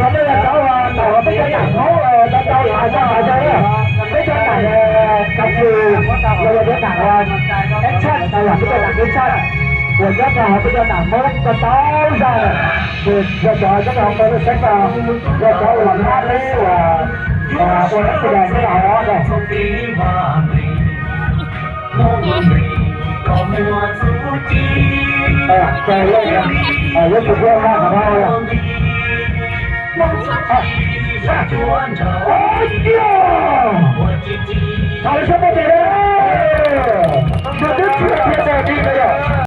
Txog nej cov uas tau peb cov nam Hmoob tau tau hais tau hais rau peb cov nam Kav Xwm, los yog peb nam Eb Tshaj, los yog peb cov nam Eb Tshaj uas nyob rau hauv peb cov nam Hmoob tau tau zog, ces yog cov nyob rau hauv peb lub xeev no, yog cov uas pab peb uas ua accident nyob rau hauv no.